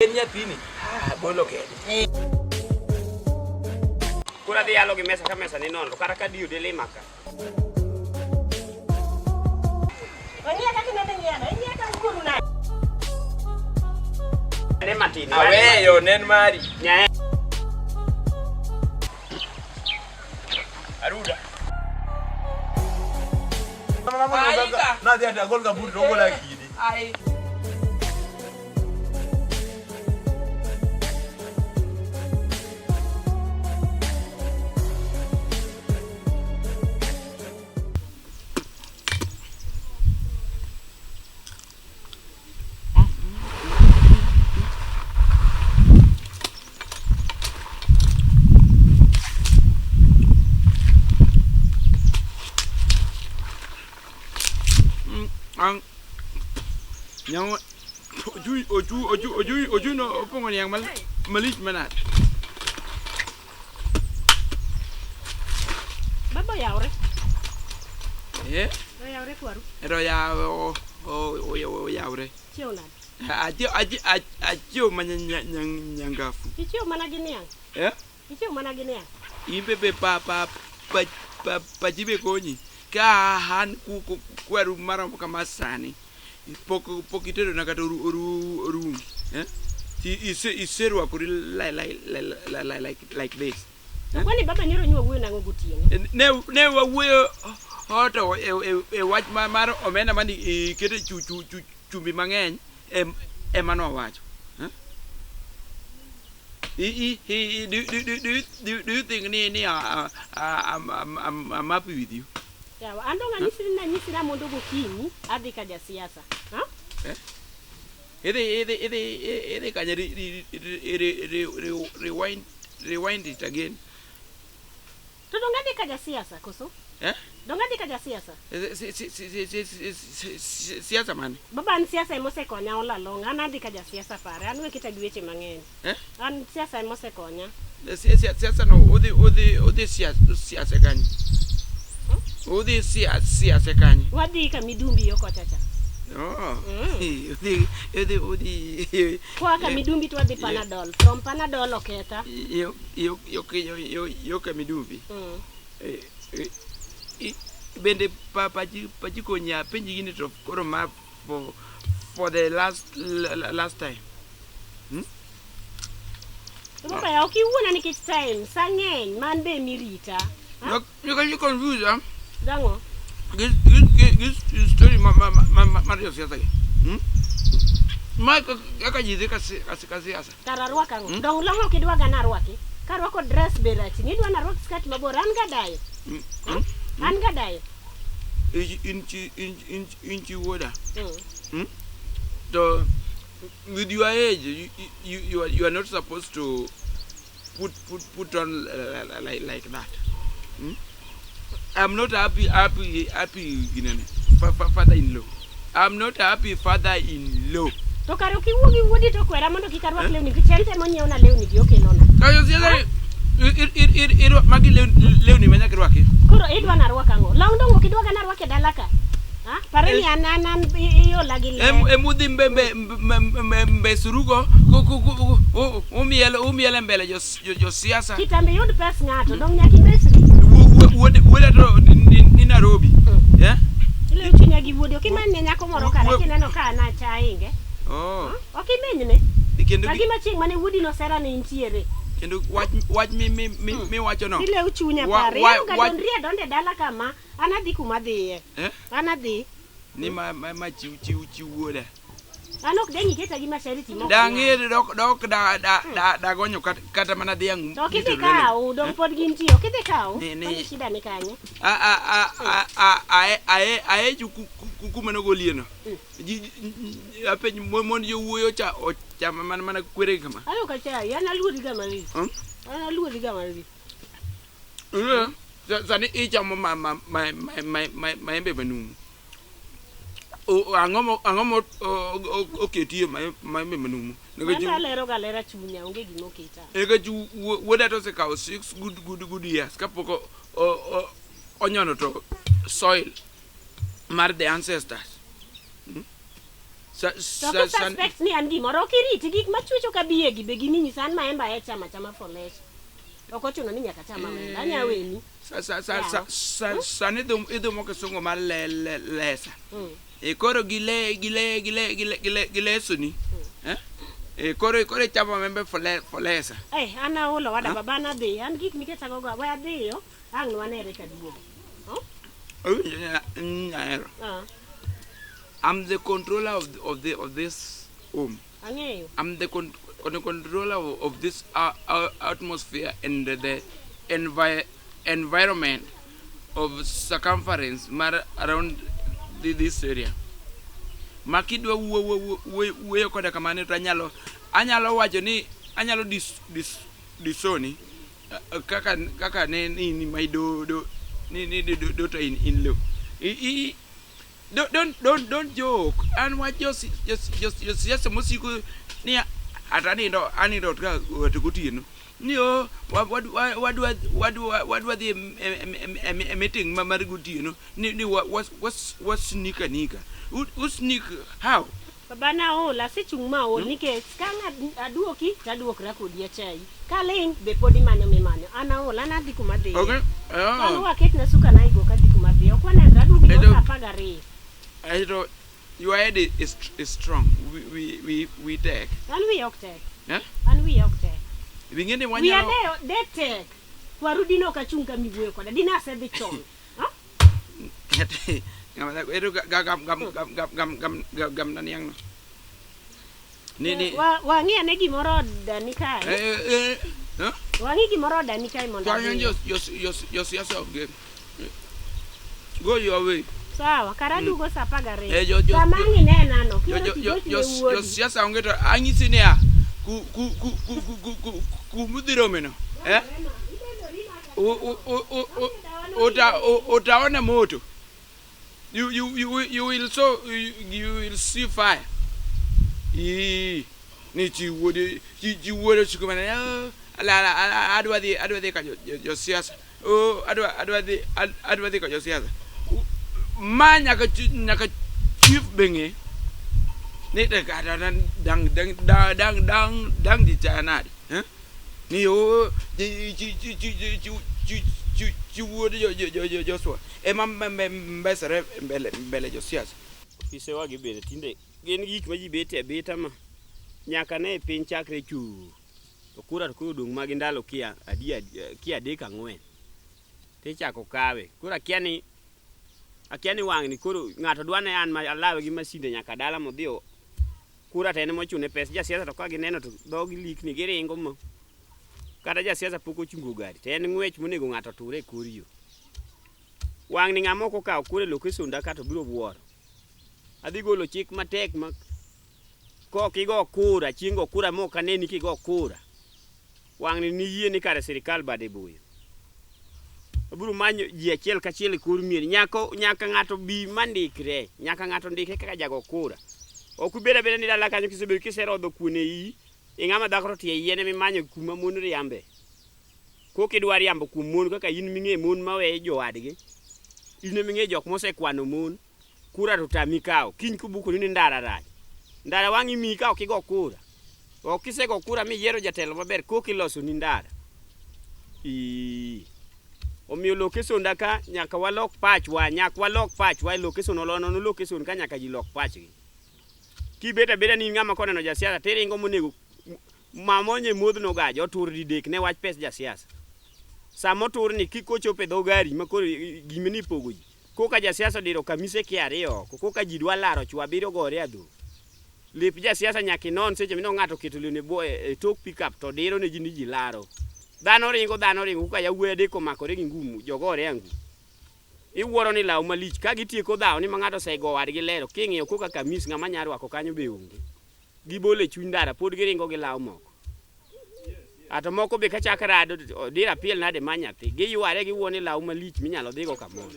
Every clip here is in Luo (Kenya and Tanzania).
En nyathini. Ah, bolo kende. Koro adhi yalo gi mesa ka mesa ni nono kata ka diyo dilima ka. Ong'iya kaka inende ng'iyano, ing'iya ka wuonu nade? Ne matin. Aweyo nen mari. Nyae. Aruda. Nadhi ati agol kaburi to ogola kidi. Ai. Ang nyang oju oju oju oju oju no opong'o niang' mal malich manade. Baba oyawre. Eh? Oyawre kwaru. Ero yawo oyawre. Chiew nade? Achiew achiew mana nyangafu. Ichiew mana gi niang'. Eh? Ichiew mana gi niang'. In be be pa pa pa pa pachi be konyi. Ka an kweru maromo kama sani pok pok itedona kata oru oru orum. Eh? Ti ise iserwakori like like like like like this. To kwani baba nyoro nyo wuoyo nang'o gotieno? Ne ne wawuoyo to e, e, e wach ma- mar omenda mane ikete chu, chu, chu, chumbi mang'eny em, ema nowacho. Eh? I, I, I, do, do, do, do, do, do you think ni, ni I'm, I'm, I'm, I'm happy with you? Yawa, an dong' anyisi ni nanyisi na mondo gokinyi adhi ka jasiasa. Ha? Eh? Idhi, idhi, idhi, idhi kanye re, re, re, re, re, rewind, rewind it again. To dong' adhi ka jasiasa koso? Eh? Dong' adhi ka jasiasa? Si, si, si, si, si, si, si, si, siasa mane? Baba an siasa ema osekonya all along. An adhi ka jasiasa pare. An we kita gi weche mang'eny. Eh? An siasa ema osekonya. Si- si- Siasa no udhi udhi udhi siasa siasa kanye? Udhi siasa siasa kanye? Wadhi ka midumbi yo kocha cha. Oh. Mm. Udhi udhi udhi Koa ka midumbi to wadhi Panadol. From Panadol oketha. yo yo yo yo yo yo ka midumbi. Mm. Eh, eh, Bende pa pachi pachi konyi apenji gini to koro ma for for the last last time. Hmm? To baba ya ok iwuona nikech time sa ng'eny man be mirita. Ha? You you confuse huh? Dang'o? This this this story ma ma ma ma mar josiasa gi. Hmm? Ma kaka ji dhi ka ka siasa. Kara arwak ang'o? Hmm? Dong long ok idwaga narwaki. Karwako dress be rachni. Idwa narwak skirt mabor. An gadayo. Hmm? Hmm? An gadayo. In chi in in in chi wuoda. Mm. Hmm? To with your age you you you are, you are not supposed to put put put on like like that. Hmm? I'm not happy happy happy ginene father in law. I'm not happy father in law. To kare ok iwuo gi wuodi to kwera mondo kik arwak lewni nikech en temo nyiewna lewni gi okelona. Kayo siasa ir ir ir ir magi lewni ma nyaka irwaki. Koro idwa narwak ang'o? Long dong ok idwaga narwak e dala ka? Ha? Pare ni an an an iola gi ler. Emudhi mbe mbe mbe surugo umiel umiel mbele jo jo siasa. Kitambo iyud pes ng'ato dong nyaka imbesri. Wuode wuode to ni Nairobi. Yeah? Ilewo chunya gi wuodi ok imanyne nyako moro kare kineno ka an acha inge. Oh. Ok imenyne. Kendo Ka gima chieng' mane wuodi nosera ne intiere. Kendo wach wach mi mi mi miwacho no. Ilewo chunya pare. Wa, wa, dondri adonde dala kama an adhi kuma adhiye. Eh? An adhi. Ni ma ma ma chiw chiw chiw wuoda. An ok dang' iketa gi mashariti moko. Dang' ir dok dok da da da da gonyo kata, kata mana dhiang'. To ok idhi kaw, dong pod gintie, ok idhi kaw. Ni shida ni kanye? A a a a a a a aeju kuma nogolie no. Ji apenj mon jowuoyo cha ochama mana mana kwere kama. An ok achayi, an aluori ga malich. Hmm? An aluori ga malich. Sani ichamo ma ma ma ma ma maembe manumu. Ang'o mo ang'o mo oketie maembe manumu? Nikech alero ga alera chunya, onge gima oketa. Nikech wuoda to osekawo 6 good good good years kapok onyono to soil mar the ancestors. Hmm? Sa, To sa, ka san, suspect ni an gimoro ok iriti gik machwecho ka biye gi be giminyisa an maembe aye chama chama for leisure. Ok ochuno ni nyaka chama maembe. Anya weni. sa, sa, sa, sa, Yawa. sa, sani idhumo kisungu mar le, le, lesa. Mm. E koro gi le gi le gi le gi le gi le gi lesoni. Eh? E koro koro ichamo maembe for le, for lesa. Eh, an aolo wada baba an adhi. An gik miketago go we adhiyo ang' nwanere kaduogo. Oh? Awinjo nyahero. Ah, I'm the controller of of the of this home. ang'eyo. I'm the controller of this atmosphere and the environment of circumference mar around this area. Ma kidwa wuoyo koda kamano to anyalo anyalo wacho ni anyalo disoni kaka kaka ne ni my do do ni ni do daughter in law. I, don't joke. An wach josiasa mosiko ni ata anindo anindo ot ka to gotieno ni o wadwa dhi e meeting mar gotieno ni wa sneak anika. U sneak how? Baba naol, asechung' maol nikech ka ang' aduoki to aduokra kodi achayi. Kaling' be pod imanyo mimanyo. An aol, an adhi kuma adhiye. Okay. An Oh. waketna suka naigo kadhi kuma adhiye. Ok wanenre, aduogi go Edo- sa apar gariyo. Aito, your head is strong. We tek. An wiya ok tek. Eh? An wiya ok tek. Wing'e ni Wiya wanyalo de tek. Kwaru dine ok achung' ka miwuoyo koda. Dine asedhi chon. Ha? Ng'ama dhako, ero gam gam gam gam gam gam gam gam gam na niang' no. Ni Wang'i ane gimoro odani kae. eh eh eh Wang'i gimoro odani kae mondo Kanyo adhi. jo siasa onge. Go your way. Sawa, kara aduogo sa apar gariyo. Eh, jo- jo- Sama ang' inenano, Jo kihero jo jo tigochne jo wuodi. siasa onge to anyisi niya ku ku ku ku ku ku ku kumudhi romeno. Eh? Utaona moto. You will so you will see fire. Ii ni chi wuode chi wuode siko mana ala ala adwa dhi ka jo siasa. Oh adwa dhi ka jo siasa. Ma nyaka chief beng'e. Ni de ka dang dang dang dang dang dang di chanadi. Eh? Ni o chi chi chi chi chi chi chi chi wuode jo Joshua. Ema mbesere mbele jo siasa. Ofisewa gi bende tinde gin gik ma ji bete abeta ma nyaka ne piny chakre chuu. To kura to koro odong' magi ndalo kia adi kia adek ang'wen. Tichako kawe. Koro akia ni wang'ni koro ng'ato dwa ne an ma alawe gi masinde nyaka dala modhi kura to en mochune pes jasiasa to ka gineno to dhogi likni giringo ma. Kata jasiasa pok ochungo gari to en ng'wech monego ng'ato oture e kor yo. Wang'ni ng'ama ok okawo kura e location da ka to biro wuoro. Adhi golo chik matek ma kok igo kura chieng' go kura mok aneni kigo kura. Wang'ni niyie ni kare sirikal bade boyo. Abiro manyo ji achiel kachiel e kor mier. Nyaka ng'ato bi mandikre. Nyaka ng'ato ndikre kaka jago kura. Ok ubed abeda ni dala kanyo kisebedo kiserodho kuon e iyi, ing'ama dhako to tie yien emimanyo kuma mon riambe. Kok idwa riambo kuom mon kaka in ming'e mon maweyo jowadgi. In eming'e jok mosekwano mon. Kura to tami kawo. Kiny kobukoni ni ndara rach. Ndara wang' imiyi ka ok igo kura. Ok kisego kura miyiero jatelo maber kok ilosoni ndara. Ii. Omiyo location da ka nyaka walok pachwa, nyaka walok pachwa e location olono location ka nyaka ji lok pachgi. Kibet abeda ni ng'ama koneno jasiasa tiringo monego mamonye modhno gajo otur didek ne wach pes jasiasa. Sama oturni kik ochopo e dho gari ma koro gima ni ipogo ji. Koka jasiasa odiro kamise kia ariyo oko, koka ji dwa laro chwo abiriyo gore adhong'. Lep jasiasa nyaka inon seche mineno ng'ato oketo lewni e bwo e tok pickup to diro ne ji ni ji laro. Dhano ringo koka yawuoyi adek omakore gi ngumu jogore angum. Iwuoro ni law malich ka gitieko dhaw ni ma ng'ato osego wadgi lero king'iyo koka kamis ng'ama nya rwako kanyo be onge. Gibolo e chuny ndara pod giringo gi law moko. Ato moko be kachak rado odira apiel nade ma nyathi giyware giwuo ni law malich minyalo dhigo kamoro.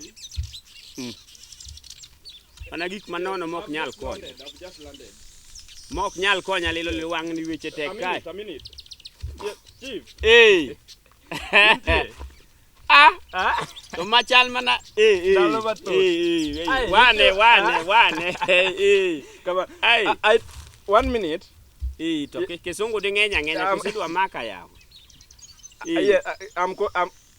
Mana gik manono mok nyal konyo. Mok nyal konya lilo li wang' ni weche tek kae. A minute. Chief. Eh. Ah, Ah, to machal mana eh eh. Ndalo mathoth. Eh, eh, eh. Ai, Wane nitie- wane ah. wane. Eh, eh. Kama Ai. One minute. Eh, to kisungu di ng'eny ang'enya koso idwa maka yawa. Eh. Yeah, I'm,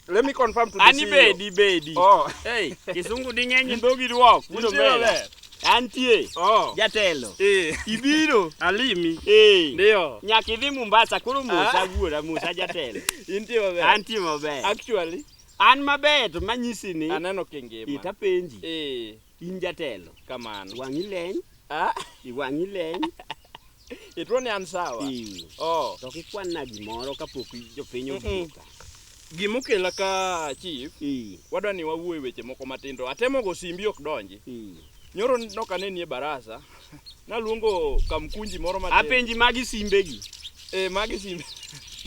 let me confirm to the Ani CEO. bedi bedi. Oh. Hey, kisungu di ng'eny e dhogi ruok. Wuod Intie omera. maber? Antie. Oh. Jatelo. Eh. Ibiro. Alimi. Eh. Ndio. Nyaka idhi Mombasa koro mosa Ah. wuora mosa jatelo. Intie maber. Antie maber. Actually, An maber to manyisi ni aneno kingima. itapenji Eh, in jatelo. kamano. Wang'i leny, Ah, wang'i leny. ituo ni an sawa. Eh. Oh. To kikwan na gimoro kapok jopiny obiro ka. Gimokela ka chief, Eh. wadwa ni wawuo e weche moko matindo. Atemo go simbi ok donji. Eh. Nyoro nok aneni e barasa. Naluongo kamkunji moro matin. Apenji magi simbegi. Eh, magi simbe.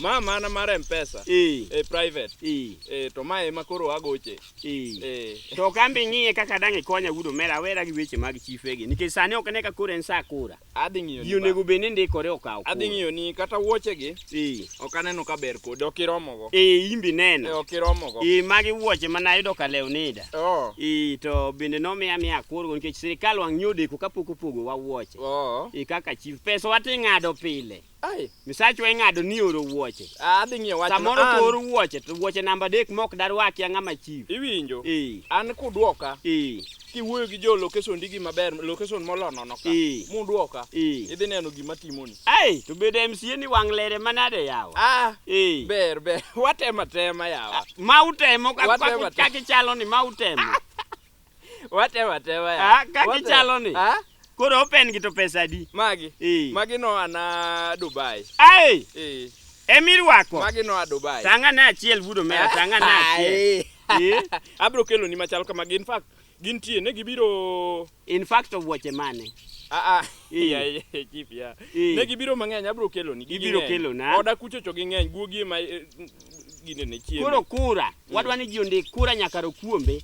Ma mana mar M-Pesa. Eh. Eh, private. Eh. Eh, to mae ema koro agoche. Eh. Eh. To kambi ng'iye kaka dang' ikonya wuod omera awera gi weche mag chifegi nikech sani ok ane ka koro en sa kura. Adhi ng'iyo Ji ni. onego bed ni ndikore okaw kura. Adhi ng'iyo ni kata wuochegi Eh. ok aneno ka ber kodi. Ok iromogo. Eh, imbi Eh, neno. ok iromogo. Eh, magi wuoche mana ayudo ka Leonida. Oh. Eh, to bende nomiya miya akurgo nikech sirikal wang' nyodeko kapok opogo wa wuoche. Oh. Eh, kaka chief pesa wating'ado pile. Ai, Misachwa ing'ado ni oro wuoche. adhi ng'iyo wach. Samoro kor wuoche to wuoche namba 3 mok darwaki ang'ama chief. Iwinjo. Eh. An kudwoka Eh. kiwuoyo gi jo location ndigi maber, location molonono ka. Eh. Mudwoka. Eh. Idhi neno gima timoni. Ai, to bende MCA ni wang' lere manade yawa. Ah, Eh. ber ber. Watema tema yawa. Ma utemo Watemo kaka ichalo ni ma utemo. Watema tema yawa. Ah, kaka Watema. ichalo ni. Ah, Koro open gi to pesa adi? magi. Eh. Magi noa na Dubai. Ai, Eh. emirwako. Magi noa Dubai. Tang'a na achiel wuod omera, tang'a na achiel. Ai. Eh. Abro kelo ni machal kama in fact gintie ne gibiro In fact wuoche mane? Ah, ah. Eh. Yeah, yeah, chief, yeah. Eh. Ne gibiro mang'eny abro kelo ni. Ibiro kelona. Oda kucho cho ging'eny guogi ema gine ne chiemo. Koro kura, wadwa ni ji ondik kura nyaka rokuombe.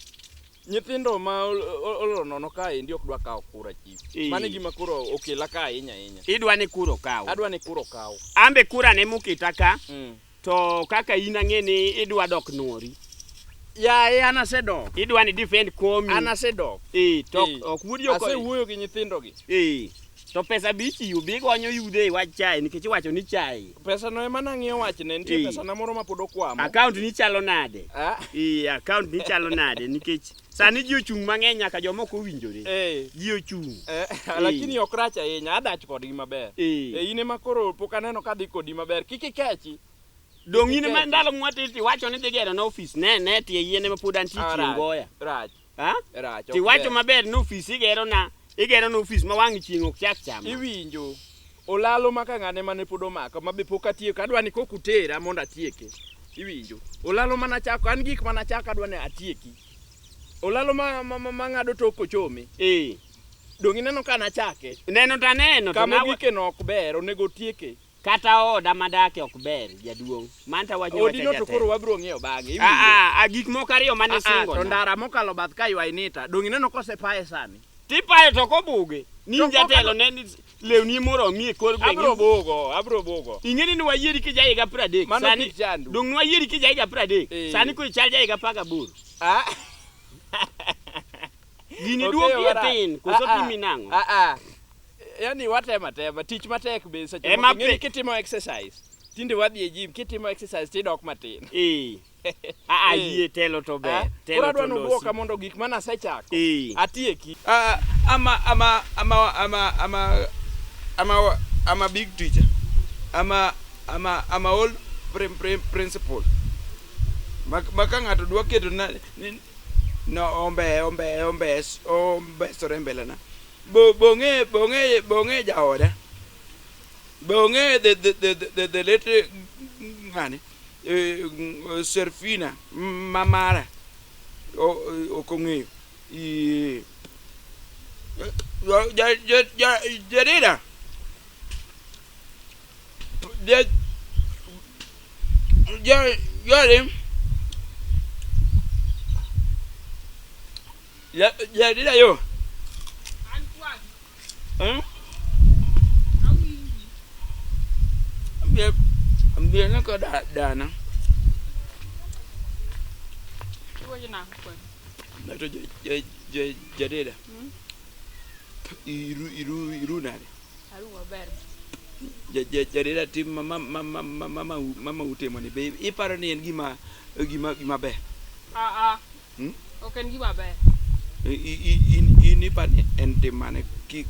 Nyithindo ma oloro nono kaendi ok dwa kawo kura chief. Eh. Mano e gima koro okela ka ahinya ahinya. Idwa ni kura okaw. Adwa ni kura okaw. Ambe kura ne moketa ka, Mm. to kaka in ang'e ni idwa dok nuori. Yaye an asedok. Idwa ni defend komi. An asedok. Eh, to Eh. ok wuod joko. Asewuoyo gi nyithindo gi. Eh. To pesa be ichiwo be igonyo yudhe e wach chae nikech iwacho ni chae. Pesa no ema nang'iyo wachne nitie Eh. pesa na moro ma pod okwamo. Account ni chalo nade? Ah. Eh, account ni chalo nade nikech sani ji ochung' mang'eny nyaka jomoko owinjore. Eh. Ji ochung'. Eh, lakini ok rach ahinya adach kodgi maber. Eh. Eh, in ema koro pok aneno ka dhi kodi maber. Kik ikechi. Dong' in ma Kik ndalo mwatir tiwacho ni dhi gero na ofis ne ne tie yien ema pod antie Ah, chieng' rach. goya. Rach. Ha? Rach. ok Tiwacho ber. maber ni ofis igero na igero na ofis ma wang' chieng' ok chak chama. Iwinjo. Olalo maka ng'ane mane pod omako ma be pok atieko. Adwa ni kok utera mondo atieke. Iwinjo. Olalo manachako an gik manachako adwa ni atieki. Olalo ma ng'ado tok kochome. Eh. Dong' ineno ka nachake. Neno to aneno to Kama nawa- ogike no ok ber, onego otieke. kata oda madake ok ber jaduong'. Manta wacho Odino to koro wabiro ng'iyo bang'e. Iwinjo. Ah, ah, gik moko ariyo mane Ah, ah, singo. to na. ndara mokalo bath ka ywainita. Dong' ineno kosepaye sani. Tipayo to kobuge. Ni To koka- jatelo ne ni lewni moromi e kor gweng'. Abro bugo, abro bugo. Ing'e ni nwayieri kija higa 30. Mano Sani kik chandu. dong' nwayieri kija higa 30. Eh. Sani koro ichal ja higa 18. Ah. Gini Okeyo duoki e marach. tin, koso Ah, ah. timi nang'o? Ah, ah. Yaani watema tema, tich matek be seche Ema moko ing'e ni pe- kitimo exercise. Tinde wadhi e gym, kitimo exercise tidok matin. Eh. Ah, ah, Eh. yie telo to ber. Ah, Koro Telo to adwa losi. nodwoka mondo gik mana asechako. Eh. Atieki. I'm a, I'm a, I'm a, I'm a, I'm a, I'm a, I'm a big teacher. I'm a old principal. Maka ng'ato dwa keto na ni, no ombe ombe ombe ombesore mbele na. Bo bong'e bong'e bong'e jaoda. Bong'e the late ng'ani Serfina mamara ok ong'eyo. Jarida. Jarida yo. An kwagi, Hmm? awinji. Mbiena ka dana. Iwacho nang'o kwani? To jadeda. Iru iru iru nade? Aru maber. Jadeda tim mama mama utimo ni be iparo ni en gima gima gima ber? Ah ah. Hmm? Ok en gima ber. In in iparo ni en tim mane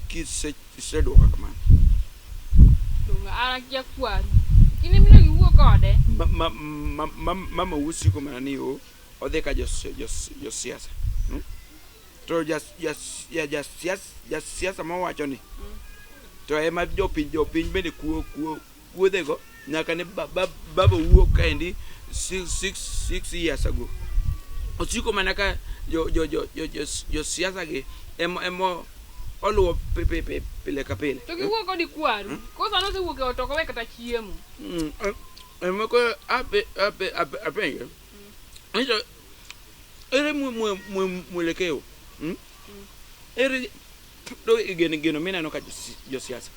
kiseduoko kamano? Donge an akia kwaru. In ema onego iwuo kode. Mama usiko mana ni o odhi ka josiasa. Hmm? To jasiasa mawacho ni to ema jopiny jopiny bende kuo kuo kuodhego nyaka ne baba wuok kaendi 6 years ago. Osiko mana ka josiasa gi ema oluwo pile ka pile. To giwuo kodi kwaru. Koro sani osewuok e ot ok owe kata chiemo. Ema koro apenjo. Nyiso ere mwelekeo? Ere do geno geno mineno ka josiasa?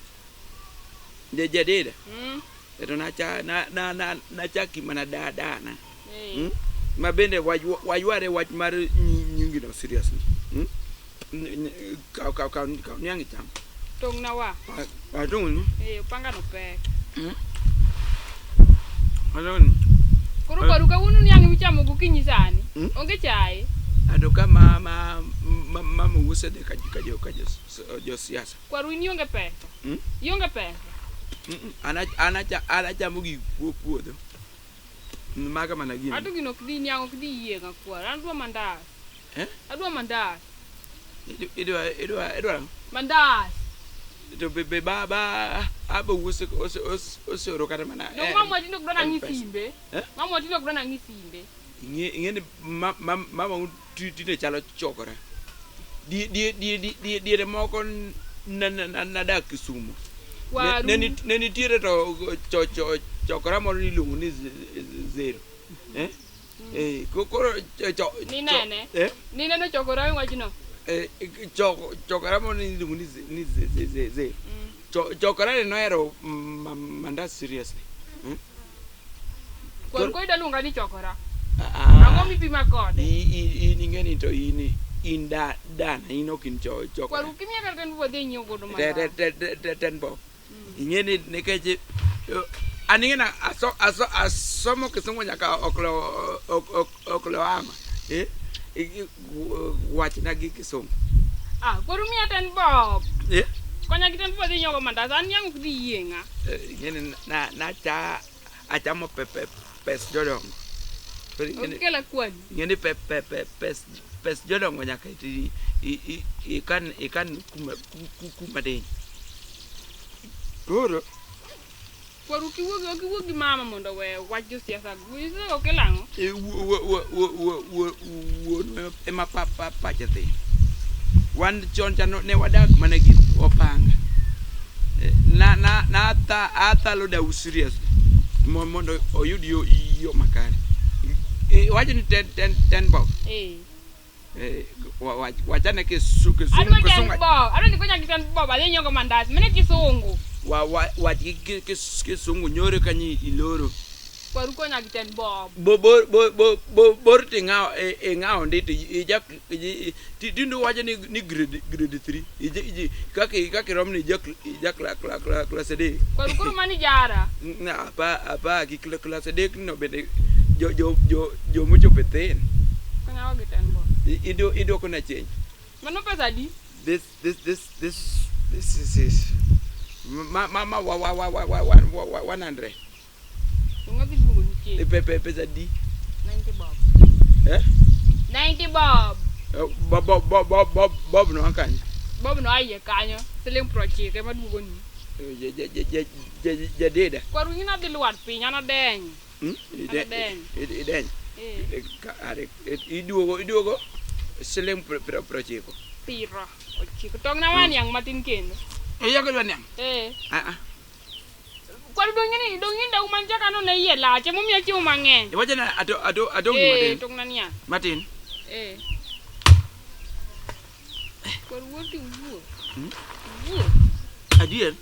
Jadeda. To nacha na na na nachaki mana dana. Ma bende wayware wach mar nyingino seriously. Kaw kaw kaw kaw niang' icham. Tong'na wa. Atong'ni. Eh, opanga no pek. Atong'ni. Koro kwaru kawuono niang' michamo gokinyi sani. Onge chae. Ato ka ma ma mama usedhi ka ka jo ka josiasa. Kwaru in ionge pesa. Ionge pesa. An an achamo gik puodho. Maga mana gino. Ato gino ok dhi niang' ok dhi yieng'a kwaru. An adwa mandas. Eh? Adwa mandas. Idwa idwa idwa Mandas. To be ba ba abo ose ose oseoro kata mana. Dong mama tinde ok dwa nang'i simbe. Eh? Mama tinde ok dwa nang'i simbe. Ing'e ing'e ni mama tinde chalo chokora. Diere moko nadak Kisumu. Kwaru. Ne nitiere to chokora moro niluongo ni Zero. Eh? Eh, koro Ninene? Eh? Nineno chokora e wachno? Eh, chokora moro niluongo ni Zero. Chokora ni nohero mandas seriously. Kwaru koro idwa luonga ni chokora. Ah, Ang'o mipima kode? In ing'e ni to in in dana in ok in chokora. Kwaru kimiya kata ten bob adhi anyiew godo Te mandas. te te te ten bob. Ing'e ni nikech an ing'e na aso aso asomo kisungu nyaka oklo ok oklo ama. Eh? Wachna gi kisungu. Ah, kwaru miya ten bob. Eh? Konya gi ten bob adhi nyiew go mandas. An niang' ok dhi yieng'a. Ing'e ni na na cha achamo pe pe pes jodongo. Koro ing'e ni Ok kela kwani. ing'e ni pe pe pe pes pes jodongo nyaka iti ikan ikan kuma kuma diny. Koro Kwaru kiwuog ok iwuog gi mama mondo owe wach josiasa go. Josiasa go kelo ang'o? Wuon ema pache thin. Wan chon cha ne wadak mana gi opanga. Na na na athalo dau seriously mondo oyud yo yo makare. Iwacho ni ten ten ten bob. Eh. Wachane kisungu Adwa ten kisungu bob. Adwa ni konya gi ten bob adhi nyiew go mandas. Mane kisungu. Wach gi kisungu nyoro kanyo iloro. Kwaru konya gi ten bob. Bo bo bo bo bo bor to ing'awo ing'awo ndi to ijak tinde wacho ni grade 3 ije kaka kaka irom ni ijak ijak klas adek. Kwaru koro mani jara. Na apa apa gi klas adek no bende jo jo jo jo mochopo e thin. Konya go gi ten bob. Idwoko na change. Mano pesa adi? This this is ma ma ma wa wa wa wa wa wa wa 100. Donge adhi duogo ni change. Pe pe pesa di? 90 bob. Eh? 90 bob. Bob bob bob bob bob bob no kanyo. Bob no aiye kanyo. Siling 90 ema duogo ni. Jadeda. Kwaru in adhi lwar piny an adeny. Adeny. Ideny. Eh. Iduogo iduogo siling 90. 90. Tong'na wa niang' matin kendo. Iyako dwa niang'? Eh. Ah ah. Kwaru dong' ni dong' ni dau man chaka no ne iye lach emomiyo chiemo mang'eny. Iwacho na ato ato atong'ni Eh, matin. tong'na niang'. Matin. Eh. Kwaru wuo ti wuo. Wuo. Adier.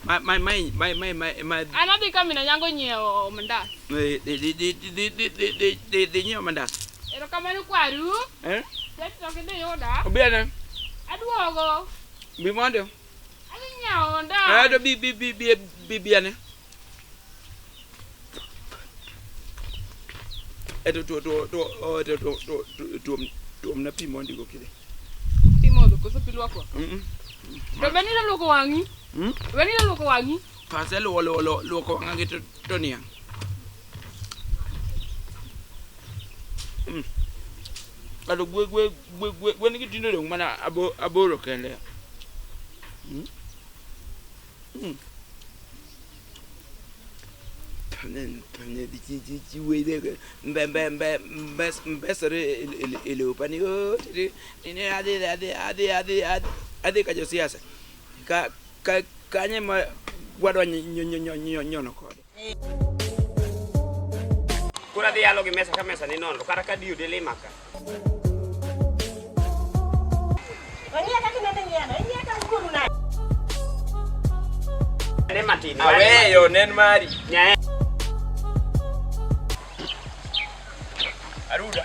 Ma ma ma ma ma ma ma An adhi ka min Anyango nyiewo mandas. Dhi dhi dhi dhi dhi dhi dhi dhi nyiewo mandas. Erokamano kwaru. Eh? Tet to ok idhi yuda. Obi ane. Aduogo. Bi mondo. Adhi nyiewo ndawa. Eh, to bi bi bi bi bi bi ane. Eh, to to to to oh, to to to to tuom tuomna pi mondi go kide. Pi modho koso pi luoko? Mm. To be nilo luoko wang'i? Mm. Be nilo luoko wang'i? Pase luo luo luo luoko wang'a gi to to niang'. Mm. Kado gwe gwe gwe gwe gwen gi tinde odong' mana aboro kende. Mm. Mm. Mbesore e pani o ni adhi adhi adhi adhi adhi ka josiasa ka ka kanye ma wadwa nyono kode. Koro adhi yalo gi mesa ka mesa ni nono kata ka diyo delima ka. Ong'iya kaka inende ng'iyano, ing'iya ka wuoru nade? Ne matin. Aweyo nen mari. Nyae. Aruda.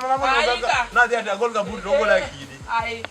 Aika. Nadhi ati agol kaburi to ogola kidi. Ai.